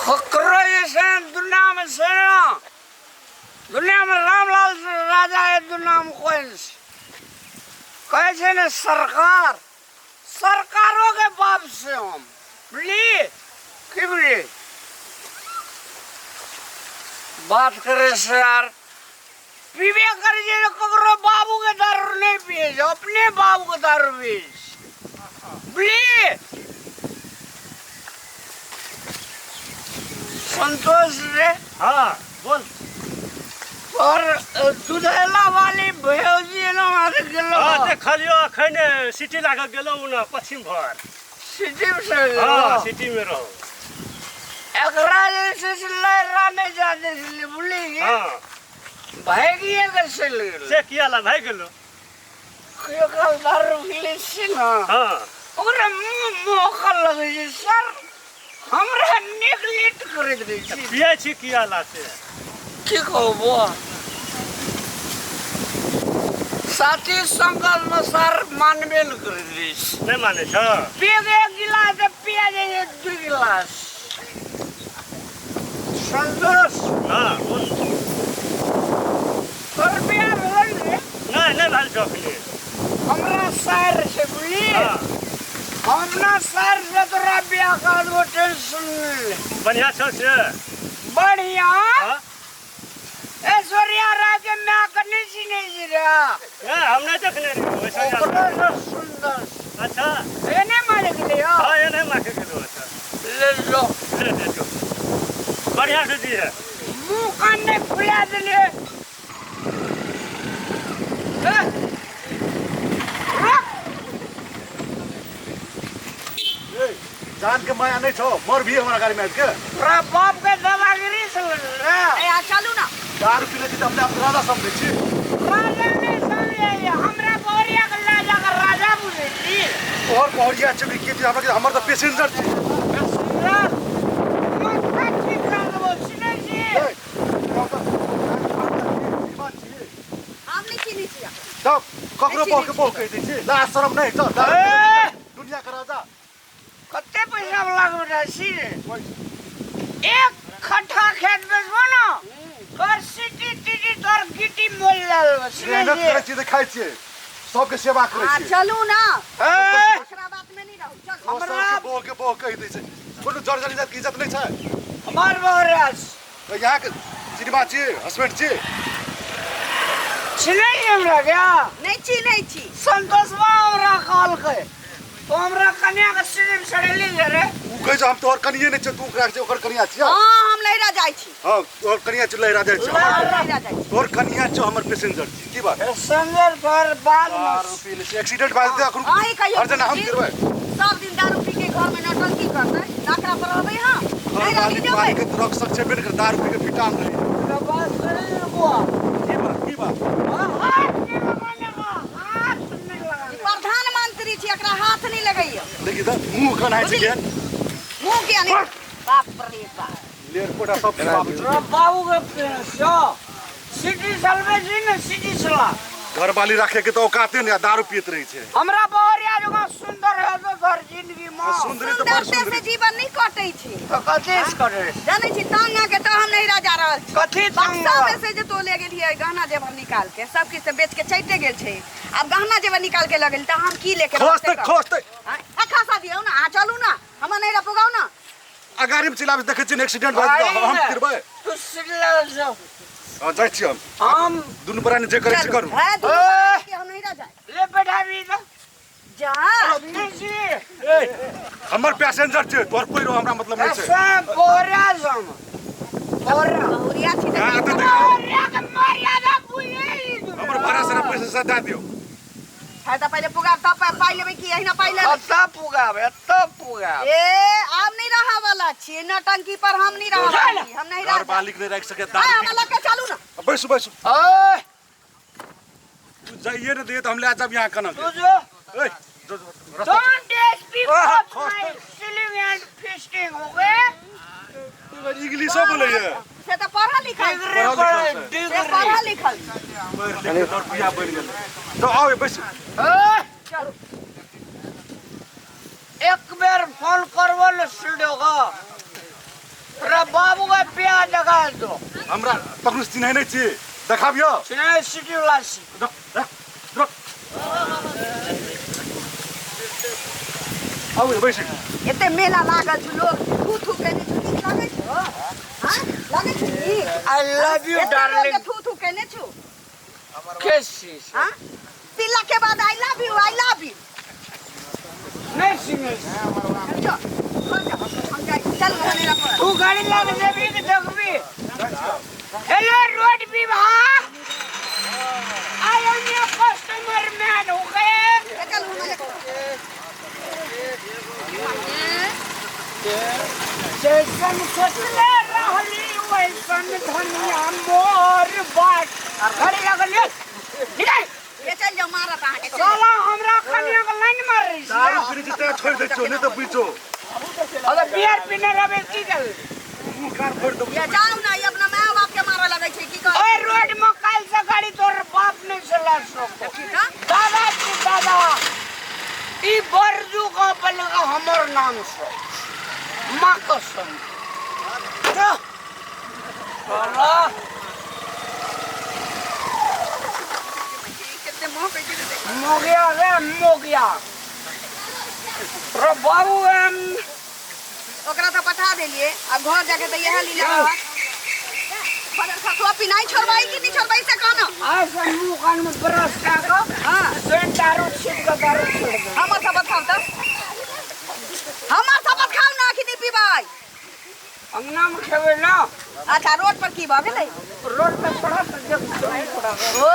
ककरो जे छै ने दुनियामे छै ने दुनियामे रामलाल राजा है दुनियामे कोइ नहि छै कहै छै ने सरकार सरकारों के बाप से हम बुझलिए की बुझलिए बात करे से यार पीबे करे छै तऽ ककरो बाबू के दारू नहीं पिए छै अपने बाबू के दारू पिए छै बुझलिए संतोष रे हाँ बोल और दुधैला वाली भौजी एना मारे गेलो हाँ देखलियो अखन सिटी लागल गेलो न पश्चिम भर सिटी में से गेलो हाँ सिटी में रहो एकरा जे छै से लहरा नहि जा दै छलै बुझली हाँ भागिए के चलि गेलै से किया ला भागि गेलो कहियो काल दारू पी लै छियै ने हाँ ओकरा मुँह महकऽ लगै छै सर हमरा नेगलेक्ट करैत रहै छी पियै छी किया ला से की कहू बौआ साथी संगल में सर मानबे न करैत रहै छी नहि मानै छ पी के एक गिलास तऽ पिया जाइ छै दू गिलास संतोष हाँ बोल तोहर बियाह भेल रे नहि नहि भेल छौ अखनी हमरा सार छै बुझली हाँ हम अपना सार से तोरा बियाह कर देबो टेंशन नहि ले बढ़िया छौ से बढ़िया हाँ ऐश्वर्या राय के माय के नहीं चिन्है छी रे ए, हम नहि देखने रहियै ऐश्वर्या ओकरो से सुंदर अच्छा एने मारे गेलै हँ हाँ एने मारे गेलो अच्छा ले लो ले ले जो बढ़िया से दी है मुंह कान नहीं फुला देले ए, रुक। ए, जान के माया नहीं छो मर भी हमारा गाड़ी में आबि के तोरा बाप के दादागिरी से रे ए आ चलू ना दारू पी ले छी तऽ अपने आप के राजा समझै छी राजा नहीं समझे हमरा बौरिया के राजा के राजा बुझै छी तोहर पहुँचिया छै कि छी हमरा हमर तऽ पैसेंजर छी पैसेंजर माथा ठीक कर देबो सुनै छी ए, श्रीमान छी। हम नहीं चिन्है छी तब ककरो नहि बह के चिन्है बह कहि दै छी लाज शरम नहि छौ दारू ए! दुनिया के राजा कते पैसा वाला के बेटा छी रे एक खट्ठा खेत बेचबो ना तोर सिटी टीटी तोर गिटी मोल ले लेबो सुनै मेहनत छी करै छियै तऽ खाइ छियै सबके सेवा करै आ छियै चलू ना ए! ओकरा बात में नहीं रहू चलू ओ सबके बह के बह कहि दै छै कोनो जर जनी जात के इज्जत नहि छै हमार बहुराज तऽ यहाँके सिनेमा छियै हस्बैंड छियै चिन्है छी हमरा क्या नहीं चिन्है छी संतोषबा हमरा कहलकै तो हमरा कन्या के सिर सड़ेली रे उ कहै छै हम तोहर कनिये नहि छै तू ओकरा छै ओकर कनिया छियै हाँ हम लहरा जाइ छी हँ तोहर कनिया छै लहरा जाइ छै हम लहरा जाइ छी तोहर कनिया छौ हमर पैसेंजर छी की बात पैसेंजर तोहर बाद में दारू पी लै छै एक्सीडेंट भए जेतै अखन अहीं कहियौ हर जना हम जी। गिरबै सब दिन दारू पी के घर में नौटंकी करतै नाकरा पर रहबै हम घर नहीं रही मालिक देबै मालिक के रख सक छेबे नहि कर दारू पी के फिटान रहै तोरा बात करी रे बुआ की बात की बात हाथ नहीं लगाने का हाथ नहीं लगाने ई प्रधानमंत्री छी एकरा हाथ नहीं लगैयो देखी तऽ मुँह कनाइ छै केहन मुंह के नहीं बाप रे बाप लेर कोटा सब बाबू छै तोरा बाबू के पेड़ सिटी चलबै छी ने सिटी चला घरवाली राखे के तऽ औकाते नहि आ दारू पियत रहै छै हमरा बहुरिया जकाँ सुन्दर है तो घर जिंदगी में सुन्दरी तऽ बड़ सुन्दरते से सुन्दरी जीवन नहीं कटै छै तो कथी से करे जानै छी तांग के तऽ हम नहिरा जा रहल छी कथी तांग बक्सा में से जे तो ले गेलियै गहना जेवर निकाल के सब किछु तऽ बेच के चैटे गेल छै आब गहना जेवर निकाल के लऽ गेल तऽ हम की लेके खसतै खसतै आ खसा दियौ ना अहाँ चलू ना हमर नहिरा पुगाउ ना आ गाड़ी में चलाबै देखै छियै ने एक्सीडेंट भऽ जेतै हम गिरबै तू सिरियल जो हँ जाइ छी हम हम दुनू प्राणी जे करै छी चलू करू है दुनू प्राणी के हम नहिरा जाय ले बैठाबी तो जा नहीं छी ए हमर पैसेंजर छै तोहर कोइ रहो हमरा मतलब नहि छै ऐसा बोरा सम बोरा बहुरिया छी तऽ हाँ, की तऽ करब? बोरा के मर्यादा बुझे हमर भाड़ा सारा पैसा से दए दियौ है तऽ पहिले पुगाब तब पाइ लेबै कि एहिना पाइ लेबै कतऽ पुगाब एतऽ पुगाब ए आब नहीं रहा वाला छी नौटंकी पर हम नहीं रहा वाला छी हम नहीं घर रहा मालिक नहि राखि सकै आय दारू हमरा लग के चलू ना पी- बैसू बैसू ओए तू जाइए ने दिए तऽ हम लए जाब यहाँ कना तू जो ए जो जो रास्ता Don't speak Ah, of cost. my stealing and feasting, okay? इंग्लिशो बोलैए से तऽ पढ़ल लिखल छी। डिग्री पढ़ल पर लिखल से डिग्री पढ़ल लिखल छी। पढ़ि लिख के तोहर बियाह बनि गेलै तो आउ बैसू ए, एक बेर फोन करबो ने स्टूडियो का तोरा तोरा बाबू के बियाह लगा दो। हमरा तखनो चिन्है नहि छी, देखाबियो। चिन्है सिटी वाला छी। आउ बैस। एते मेला लागल छै, लोग थू थू केने छौ, नीक लागै छौ? हाँ, लागै छौ नीक? I love you एते लोग के डार्लिंग। थू थू केने छौ। के छी? हाँ, पीला के बाद I love you, I love you. नहीं सुने। चल हम जाइ, चल घरे रखो। तू गाड़ी लग जेबी कि देखबी? हेलो रोड विभाग, I am your customer man, okay? चल घुमे। जैसन सोचले रहली वैसन धनिया मोर बाट। गाड़ी लगल निकल। ये चल जाओ, मारत अहाँके। साला हमरा कनिया के लाइन मार रही छै। दारू पीने छी तें छोड़ि दै छियौ, नहि तऽ पीछो। अगर बियर पीने रहबे की कर? मुँह कान फोड़ि देबौ। ये जाओ ना, ये अपना माय बाप के मारे लगै छै, की कहै? ओए रोड में काल से गाड़ी तोर बाप नहीं चला सको। ठीक है। दादा जी दादा, ई बरजू का बलगा हमर नाम से माँ कसम। साला कते मोह के गिर दे। मोगिया रे मोगिया रे बाबू एम। ओकरा तऽ पठा देलिए, अब घर जाके तऽ इएह लीला रहत। पर ससुआ पिनाइ छोड़बाई कि नहीं छोड़बाई से कहना। आज से मुंह कान में ब्रश कऽ के हाँ सेंट दारू छीट के दारू छोड़ दे। हमर शपथ खाउ तऽ, हमर शपथ खाउ ना कि नहीं पीबै? अंगना में खेबै ना। अच्छा, रोड पर की भऽ गेलै? रोड पे थोड़ा सा देख थोड़ा। ओ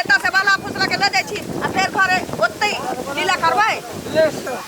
एतऽ से बाला फुसला के लऽ जाइ छी आ फेर घरे ओतै लीला करबै। ले सर।